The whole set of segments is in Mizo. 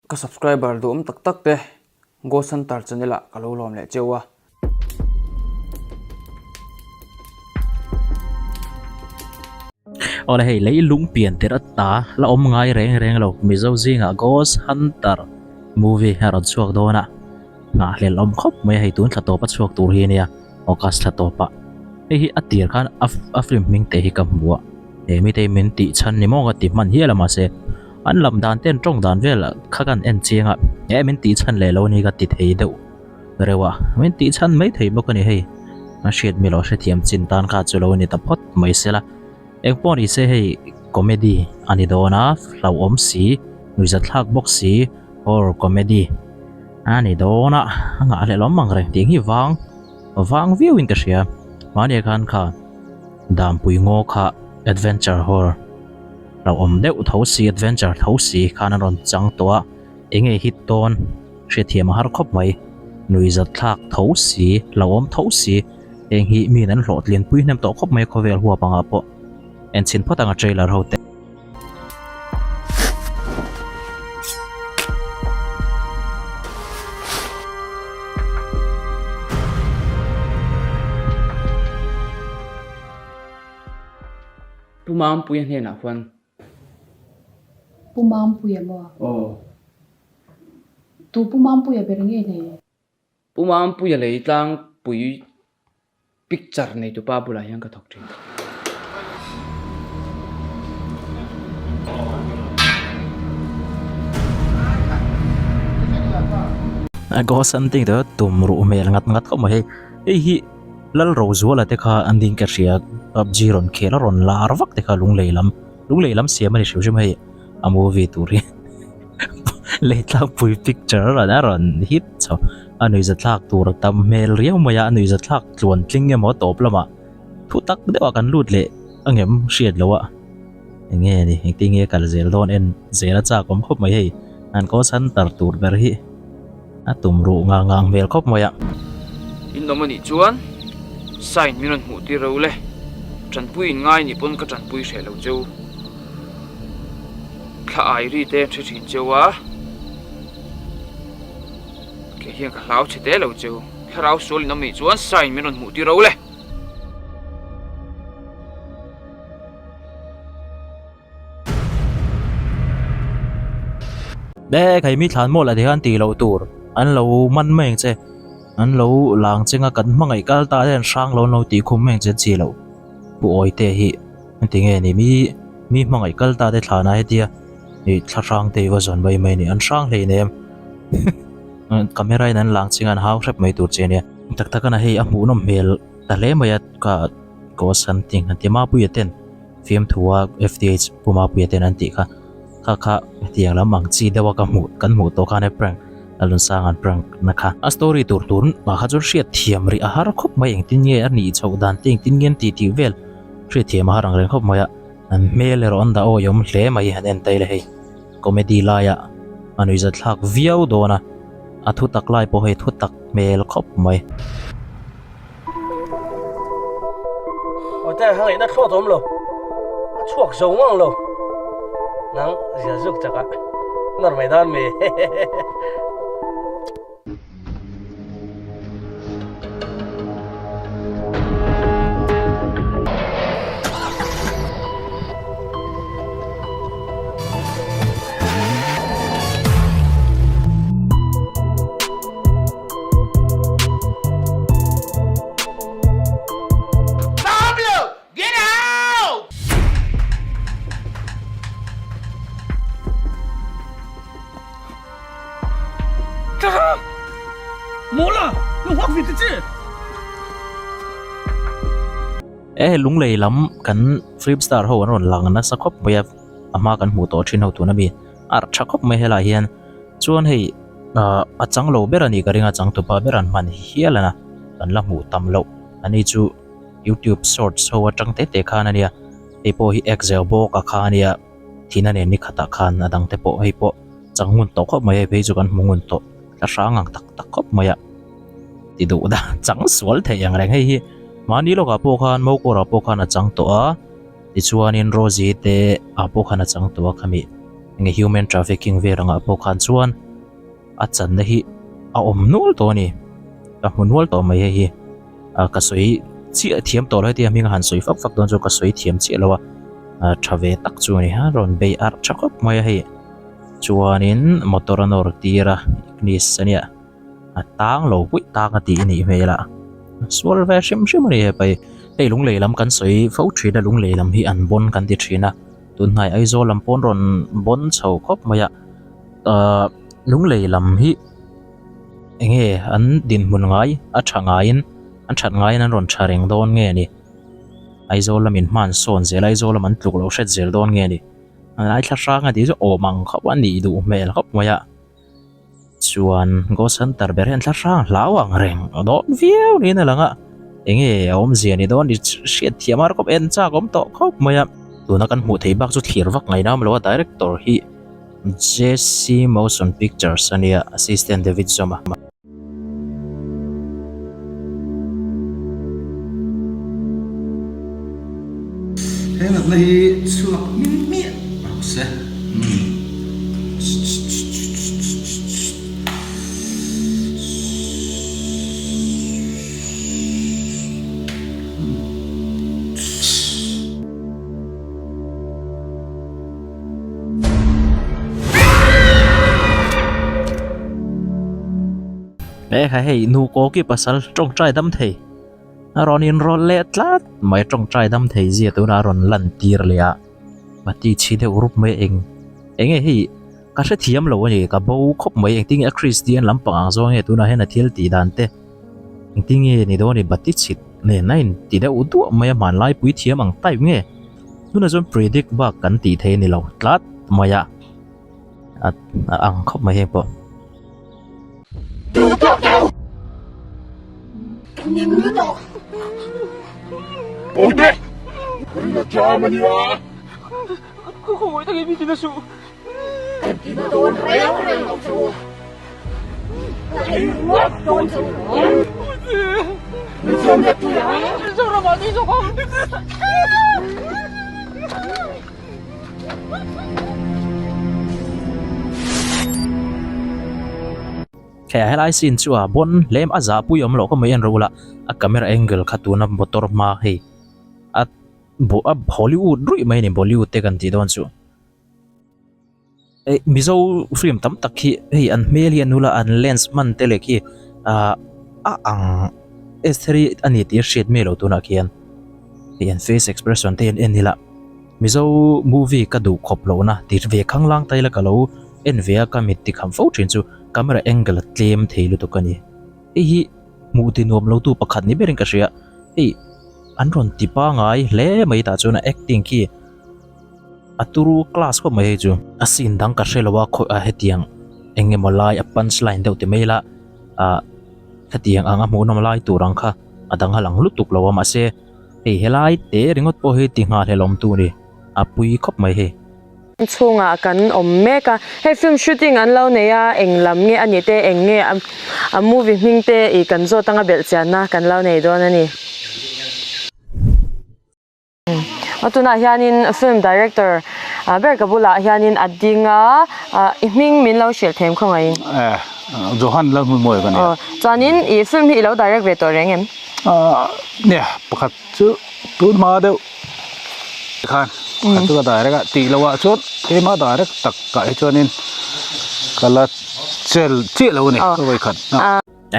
Ka subscriber duhawm tak tak te Ghost Hunter channel ah ka lo lawm leh cheu a. Awle hei leilung pian tirh ata la awm ngai reng reng lo Mizo zingah Ghost Hunter movie a rawn chhuak dawn a, nghahhlelh awm khawp mai a hei tun thla tawp a chhuak tur hi ania August thla tawp ah hei hi a tir khan a film hming te hi ka hmu a he mite hi min tih chhan ni maw ka ti hman hial a mahse an lam dan te an tawng dan vel kha kan en chiang a he min tih chhan leh lo ni ka ti thei deuh reuh a min tih chhan mai thei bawk a ni hei a hriat mi loh hrethiam chin tan kha chu lo ni ta phawt mai sela engpawh ni se hei comedy a ni dawn a hlauhawm si nuihzathlak bawk si horror comedy a ni dawn a a nghahhlelh awm ang reng tih hi vang vang viau in ka hria mahni khan kha dampui ngaw kha adventure horror hlauhawm deuh tho si adventure tho si khan an rawn chang tawh a enge hit dawn hriatthiam a har khawp mai nuihzat thlak tho si hlauhawm tho si heng hi mi in an hlawhtlian pui hnem tawh khawp mai khawvel huap angah pawh en chhin phawt ang a trailer ho te. Pu Mampuia hnenah khuan. Pu Mampuia maw? Aw. Tu Pu Mampuia ber nge le? Pu Mampuia lei tlangpui picture nei tupa bulah hian ka thawk thin. Ghost hunting te tum ruh hmel ngat ngat khawp mai hei. Hei hi Lal Rozuala te kha an ding ka hria PUBG rawn khel a rawn lar vak te kha lunglei lam lunglei lam siam a ni hrim hrim hei a movie tur hi leitlangpui picture a rawn a rawn hit chho a nuihza thlak tur a tam hmel riau mai a a nuihza thlak tluan tling emaw tawp lamah thu tak deuh ah kan lut leh angem hriat loh a eng nge ni engtin nge kal zel dawn en zel a chak awm khawp mai hei an call center tur ber hi. A tum ruh ngang ngang hmel khawp mai a. In awm anih chuan sign min rawn hmuh tir ro le. Tanpui in ngai nih pawn ka tanpui hreh lo cheu. Thla ai ri te an hre thin cheu a. Kei hian ka hlau chhe te lo cheu. Thlarau sual in awm nih chuan sign min rawn hmuh tir ro le. Bag hei mi thlan maw lah ti khan tih loh tur an lo man mai ang che an lo lang cheng a kan hmangaih kal ta te an hrang lo an lo tih khum mai ang che an chi loh pu awi te hi engti nge ni mi mi hmangaih kal ta te thlan ah hetia ih thla hrang te hi va zawn mai mai a ni an hrang hleinem camera in an lang cheng a an hau hrep mai tur che ania tak tak a na hei a hmuhnawm hmel ta hle mai a ka ghost hunting an ti a mapuia ten. Fiamthua FTH Pu Mapuia ten an tih kha kha kha hetiang lam ang chi deuha ka hmuh kan hmuh tawh khan e prank Lalnunsang an prank na kha. A story tur tur mah kha chuan hriat thiam rih a har khawp mai engtin nge a nih chhoh dan te engtin nge an tih tih vel hriat thiam a har ang reng khawp mai a an hmel erawh an dah awihawm hle mai han en ta ila hei comedy laia a nuihzat thlak viau dawn a a thu tak lai pawh hei thu tak hmel khawp mai. Hotel hang ina thlawt awm lo a chhuak zo ngang lo nang zia zuk chak a nawr mai dan mi. E lunglei lam kan film star ho an rawn lang nasa khawp mai a a hma kan hmuh tawh thin ho tuna mi a tha khawp mai helaiah hian chuan hei ahh a chang lo ber a nih ka ring a changtupa ber an hman hial a kan la hmuh tam loh a ni chu youtube shorts ho atang te te khan a nia hei pawh hi exel bawk a kha a nia thihna nen ni khatah khan a dang te pawh hei pawh chang ngun tawh khawp mai hei phei chu kan hmu ngun tawh thla hrang ang tak tak khawp mai a ti duh dan chang sual theih ang reng hei hi mahni lawkah pawh khan mokawr ah pawh khan a chang tawh a tichuanin Rosie te ah pawh khan a chang tawh a khami. Enge human trafficking vel angah pawh khan chuan a channa hi a awm nual tawh a ni. Ka hmu nual tawh mai hei hi. Ah ka sawi chiah thiam tawh lo hetia hming a han sawi fak fak dawn chuan ka sawi thiam chiah lo a. Ah tha ve tak chu a ni. A rawn bei arh tha khawp mai a hei. Chuanin motor a nawr tir a Ignis a nia. A tang lo puih tang a tih a nih hmel a. Sual ve hrim hrim a ni hepa hi. Hei lunglei lam kan sawi fo thin a lunglei lam hi an bawn kan ti thin a. Tunhnai Aizawl lam pawn rawn bawn chho khawp mai a ahh lunglei lam hi eng nge an dinhmun ngai a tha ngaiin an that ngaiin an rawn tha reng dawn nge ni Aizawl lamin hman sawn zel Aizawl lam an tluk loh hret zel dawn nge ni a lai thla hrang a tih chu awm ang khawp a nih duh hmel khawp mai a. Chuan Ghost Hunter ber hian thla hrang hlau ang reng a dawn viau niin a lang a, enge a awmzia ni dawn i hriat thiam a kawp en chak awm tawh khawp mai a. Tuna kan hmuh theih bak chu thlir vak ngaih nam lo a, director hi JC Motion Pictures a nia, assistant David Zoma. He natna hi chhuak hming hmiah rawh se. He kha hei nu kawki pasal tawngtai dam thei a rawn inrawlh leh tlat mai tawngtai dam thei zia tunah a rawn lan tir leh a a ti chhi deuh rup mai eng eng nge hei ka hrethiam lo a ni ka bo khawp mai engtin nge a Christian lampang ang zawng nge tunah hian a thil tih dan te engtin nge ni dawn ni bati chhit nen a inti deuh duah mai a hmanlai pui thiam ang type nge tunah chuan predict bak kan tih thei a ni lo tlat mai a a ang khawp mai heng pawh. He helai scene chu a bawn hlem a zahpui awm loh ka mai en ro la a camera angle kha tuna motor hma hei a a Hollywood ruih mai a ni Bollywood te kan tih dawn chu eh Mizo film tam tak hi hei an hmel hi an nula an lens hman te leh khi ah a ang Estheri a ni tih a hriat mai lo tunah khian hei an face expression te hi an en ila. Mizo movie ka duh khawp loh na ti ve khanglang ta ila ka lo en ve a ka mit ti kham fo thin chu camera angle a tlem thei lutuk a ni. Hei hi hmuh ti nuam lo tu pakhat ni berin ka hria hei an rawn ti pangai hle mai tah chuan a acting khi a turu class khawp mai hei chu. A scene dang ka hre lo a khawi a hetiang eng emaw lai a punch line deuh ti mai ila ah hetiang ang a hmuhnawm lai tur ang kha a dang a lang lutuk lo a mahse. Hei helai te ringawt pawh hi ti nghahhlelh awm tu ni, a pui khawp mai hei. Chhungah kan awm mek a, hei film shooting an lo nei a, eng lam nge a nih te, eng nge a movie hming te ih kan zawt anga belh chianna kan lo nei dawn a ni. A tunah hianin film director ber ka bulah hianin a ding a, i hming min lo hrilh them khawngaihin. Johan Lalhmunmawia ka ni a. Chuanin i film hi i lo direct ve tawh reng em? Nia, pakhat chu tun hma deuh khan pakhat chu ka direct a, tih loh ah chuan keimah direct tak ah hi chuanin ka la chel chiah lo a ni ka vawi khat na.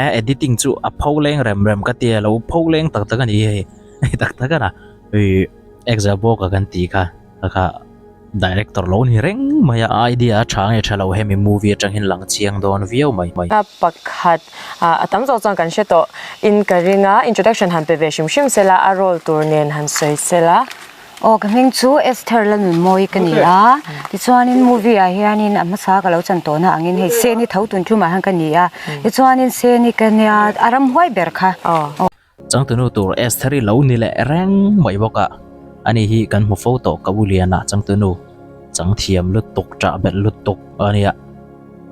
Eh editing chu a pho leng rem rem ka tia lo pho leng tak tak a ni hei hei tak tak a na ih exer bawk a kan tih kha kha Director lo ni reng mai a, idea a tha nge tha lo hemi movie atang hian lang chiang dawn viau mai. A pakhat a tam zawk chuan kan hre tawh in ka ring a, introduction han pe ve hrim hrim sela, a role tur nen han sawi sela. Aw ka hming chu Esther Lalnunmawii ka ni a, tichuanin movie ah hianin a hmasa ka lo chan tawhna angin hei Seni tho tun tumah hian ka ni a, tichuanin Seni ka nia a ramhuai ber kha. Changtunu tur Estheri lo ni leh reng mai bawk a, ani hi kan hmu fo tawh ka u Liana changtunu changthiam lutuk ṭah belh lutuk a nia.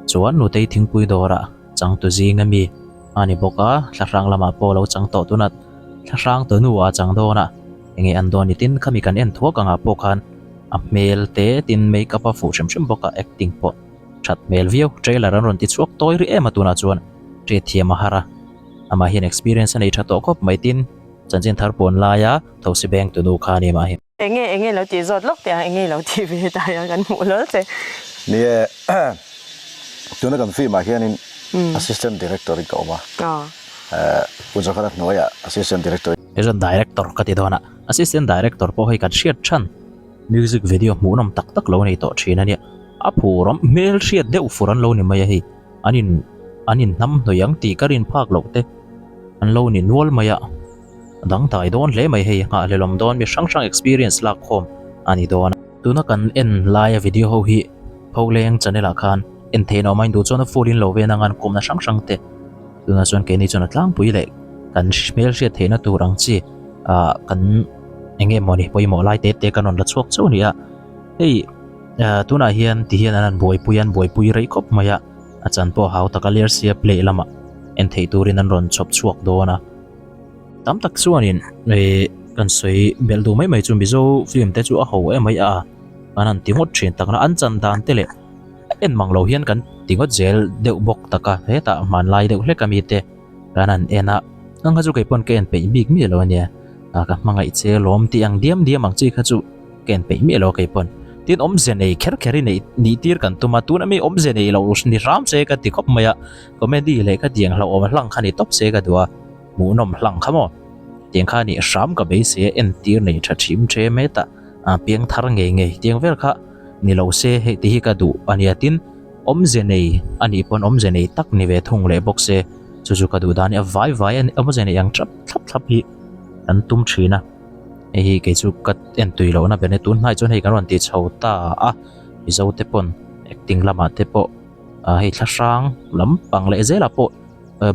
Chuan Nutei thingpui dawrah changtu zing ami a ni bawk a, thlahrang lamah pawh lo chang tawh tuna thlahrang tunu a chang dawn a, enge an dawn ni tin khami kan en thuak angah pawh khan. A hmel te tin make up a fuh hrim hrim bawk a, acting pawh that hmel viau. Trailer an rawn ti chhuak tawi rih em a tunah chuan hriat thiam a har a, amah hian experience a nei tha tawh khawp mai tin chanchin thar pawn laia Thosi Bank tunu kha a ni mah hi. Enge enge lo tih zawt lawk teh ang enge lo tih ve ta hian kan hmuh hlawl che. Ni e, tuna kan film ah hianin Assistant Director in ka awm a, Pu Zokhana hnuaiah Assistant Director. Hei chuan Director ka ti dawn a, Assistant Director pawh hei kan hriat than music video hmuhnawm tak tak lo nei tawh thin a nia, a phur awm hmel hriat deuh fur an lo ni mai a hei, an in an in hnam hnawih ang tih ka rin phak loh te an lo ni nual mai a, a dang dai dawn hle mai hei, nghahhlelawm dawn mi hrang hrang experience lak khawm a ni dawn a. Tuna kan en laia video ho hi Pholeng channel ah khan en theih a awm a, induh chuan a full in lo ven anga an kawmna hrang hrang te. Tunah chuan keini chuan a tlangpui leh kan hmel hriat theihna tur ang chi ah kan eng nge mawni pawimawh lai te te kan rawn la chhuak chauh a ni a, hei ah tunah hian ti hian an han buaipui a an buaipui rei khawp mai a, a chan pawh a hau tak a lersia play lamah en theih turin an rawn chhawp chhuak dawn a, tam tak chuanin ih kan sawi belh duh mai mai chu Mizo film te chu a ho em mai a an han ti ngawt thin tak na an chan dan te leh. En mang lo hian kan ti ngawt zel deuh bawk tak a, hetah hmanlai deuh hlek a mite kan han en a, ang kha chu kei pawn ka en peih bik miah lo a nia, ah ka hmangaih che lawm tih ang diam diam ang chi kha chu ka en peih miah lo a kei pawn. Tin awmze nei kher kher hi neih nih tir kan tum a, tuna mi awmze nei lo ni hram se ka ti khawp mai a, comedy leh ka tiang hlauhawm hlang kha ni tawp se ka duh a, hmuhnawm hlang kha maw tiang kha nih hram ka beisei a, entir nei tha thim them hetah piang thar ngei ngei tiang vel kha. Ni lo se hei te hi ka duh a nia tin awmze nei a nih pawn awmze nei tak ni ve thung leh bawk se chu chu ka duh dan a vai vai a awmze nei ang thlap thlap thlap hi an tum thin a hei hi kei chu ka en tui loh na ber a ni tun hnai chuan hei kan rawn ti chho ta a mizo te pawn acting lamah te pawh ah hei thla hrang lampang leh zelah pawh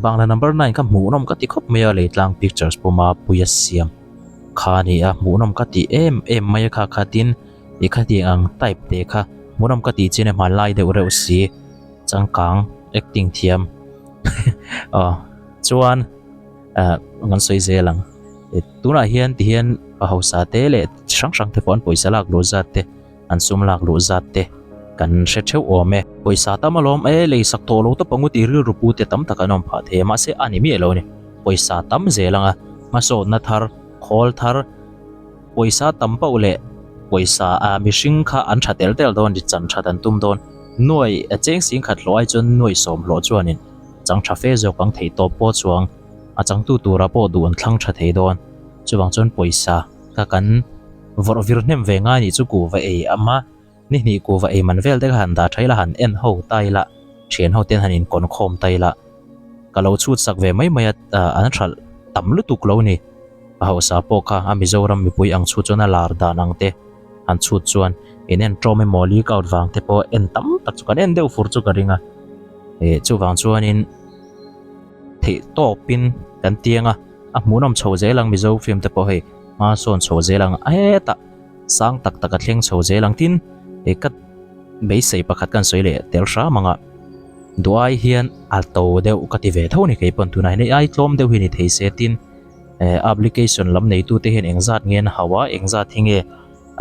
bangla number nine kha hmuhnawm ka ti khawp mai a Leitlang pictures pawma puia siam kha a ni a hmuhnawm ka ti em em mai a kha kha tin. Ih khatiang ang type te kha hmuhnawm ka tih chin a hmanlai deuh reuh si changkang acting thiam aw chuan ah kan sawi zel ang tunah hian ti hian pa hausa te leh chi hrang hrang te pawh an pawisa lak luh zat te an sum lak luh zat te kan hre theuh awm e pawisa tam alawm e lei sak tawh lo tawp ang u tih rilru pu te tam tak an awm phah thei a mahse a ni miah lo a ni pawisa tam zel ang a hmasawnna thar khawl thar. Pawisa tam pauh leh pawisa a mihring kha an tha tel tel dawn ri chan that an tum dawn. Nuai a cheng sing khat hlawh ai chuan nuai sawm hlawh chuanin chang tha fe zawk ang thei tawp pawh chuang a changtu tura pawh duh an thlang tha thei dawn. Chuvang chuan pawisa kha kan vawrh vir hnem ve ngai nih chu kuhva ei ama ni hnih kuhva ei man vel te kha han dah tha ila han en ho ta ila thian ho ten han inkawn khawm ta ila ka lo chhut sak ve mai mai a an hralh tam lutuk lo ni. A hausa pawh kha a Mizoram mipui ang chhut chuan a lar dan ang te han chhut chuan in en ṭawm emaw leak out vang te pawh en tam tak chu kan en deuh fur chu ka ring a ih chuvang chuanin theih tawpin kan tiang a a hmuhnawm chho zel ang Mizo film te pawh hei hma sawn chho zel ang hetah sang tak tak a thleng chho zel ang tin ih ka beisei pakhat kan sawi leh tel hram ang a duai hian a to deuh ka ti ve tho a ni keipawn tunah hian hei ai tlawm deuh hi ni thei se tin. Eh application lam neitu te hian engzat nge an hauh a engzat hi nge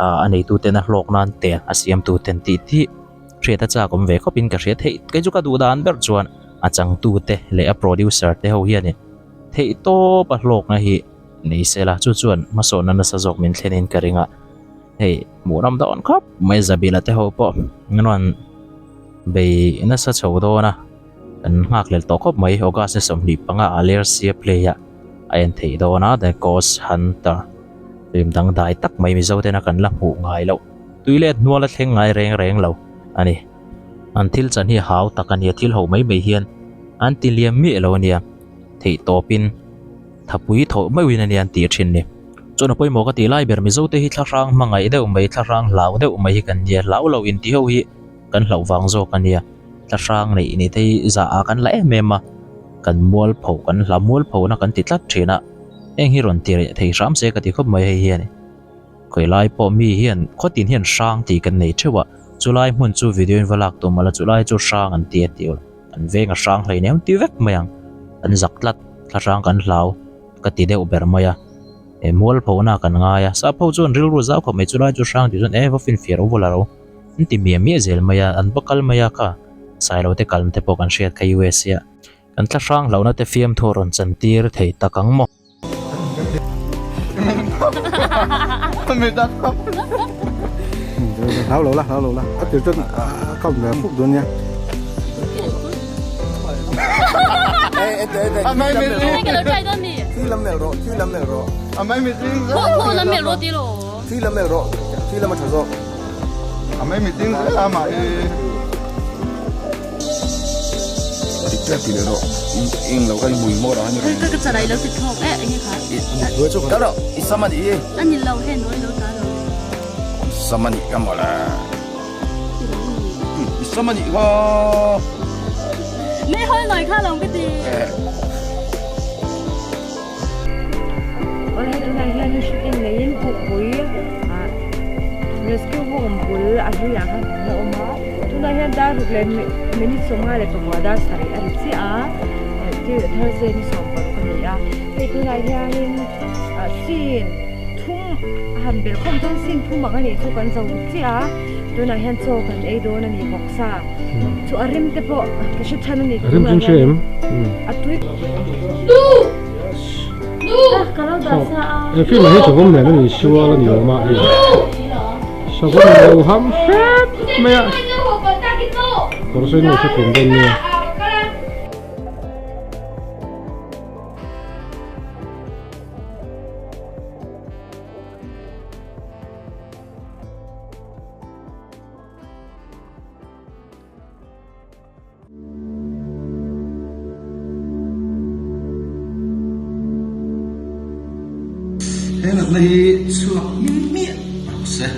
ah a neitu ten a hlawk nan te a siamtu ten tih tih hriat a chak awm ve khawp in ka hria theih kei chu ka duh dan ber chuan a changtu te leh a producer te ho hian in theih tawp a hlawkna hi nei se la chu chuan hmasawnna nasa zawk min thlen in ka ring a hei hmuh ram dawn khawp mai Zabila te ho pawh an rawn bei nasa chho dawn a. Kan nghak lel tawh khawp mai August ni 25 ah Lersia play ah a en theih dawn a The Ghost Hunter film dangdai tak mai Mizo tena kan la hmuh ngai loh tui let hnual a thleng ngai reng reng lo a ni. An thil chan hi hau tak a nia thil ho mai mai hian an ti liam miah lo a nia theih tawpin thapui thawh meuhin a nia an tih thin ni. Chuan a pawimawh ka tih lai ber Mizo te hi thlahrang hmangaih deuh mai thlahrang hlau deuh mai hi kan nia hlau lo inti ho hi kan hlauh vang zawk a nia. Tlahrang neih ni te hi zah ah kan la em em a, kan mual pho kan hla mual pho na kan ti tlat thin a, heng hi rawn ti reh thei hram se ka ti khawp mai hei hian khawilai pawh mi hian khawtin hian hrang tih kan nei theuh a, chulai hmun chu video in va lak tum ala chulai chu hrang an ti a tih ula kan veng a hrang hleinem ti vek mai ang, kan zak tlat thlahrang kan hlau ka ti deuh ber mai a. Eh mualphona kan ngai a, sap ho chuan rilru zau khawp mai chu lai chu hrang tih chuan eh va finfiah ro vawlh a ro an ti miah miah zel mai a, an va kal mai a kha Sailo te kalna te pawh kan hriat kha USA ah kan thla hrang hlauhna te fiamthu a rawn chantir thei tak ang maw. Hlau lo la, hlau lo la. A tir chuan a kam ve fuk dawn nia. Awle hei tunah hianin shooting neiin pukpui ah rescue home bul a hluiah khan kan la awm a tunah hian dar ruk leh minute 54 dar sarih a ri chiah a Thursday ni 16 a ni a hei tunah hianin ah scene thum a han belh khawm chuan scene thum ang a nih chu kan zo chiah a tunah hian chaw kan ei dawn a ni vawksa chu a rim te pawh ka hre than a ni tunah hian a tui He film ah hi savawm nen a ni sual a ni awm a hei savawm lo ham hrep mai a kawr sawi nu hrethiam dawn nia. He natna hi chhuak miah miah rawh se.